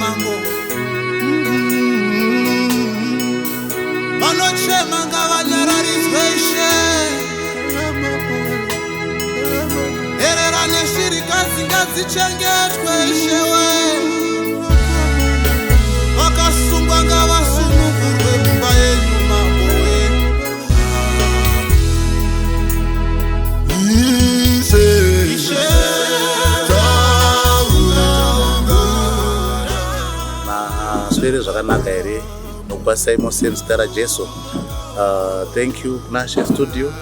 Mambo. Vanochema ngavanyararidzwe, Ishe. Nherera neshirikadzi ngadzichengetwe, Ishe we. Vakasungwa ngavasunungurwe mumba yenyu, Mambo we. Ishe. Ishe. Taura. Maswere zvakanaka here? Nokukwazisai mose muzita raJesu. Thank you, Nashe Studio.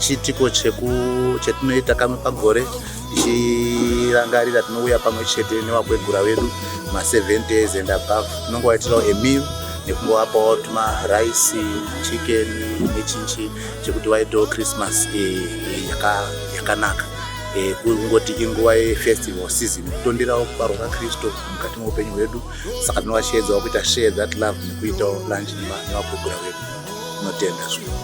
Chiitiko chetinoita kamwe pagore tichirangarira, tinouya pamwe chete nevakwegura vedu ma70 years and above. Tinongovaitirawo a meal nekungovapawo tumarice, chicken nechinchi chekuti vaitewo Christmas yakanaka. Kungoti inguva yefestival season, kutonderawo kubarwa kwaKristu mukati meupenyu hwedu, saka tinovasheedzawo kuita share that love nekuitawo lunch nevakwegura vedu. Tinotenda zvikuru.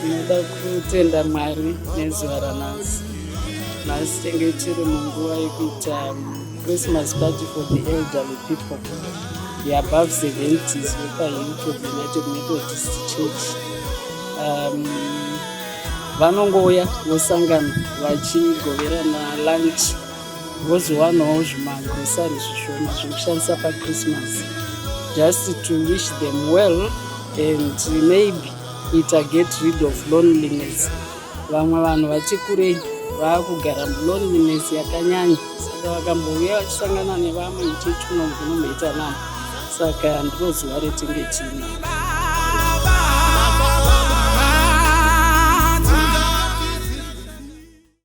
Tinoda kutenda Mwari nezuva ranhasi. Nhasi tenge tiri munguva yekuita Christmas party for the elderly people, the above 70s vepaHilltop United Methodist Church. Vanongouya vosangana vachigoverana lunch, vozowanawo zvimagrosari zvishoma zvekushandisa paChristmas, just to wish them well and maybe kuita get rid of loneliness. Vamwe vanhu vati kurei vaakugara muloneliness yakanyanya, saka vakambouya vachisangana nevamwe muchechi uno, munomboita namo. Saka ndiro zuva retinge tiinaro.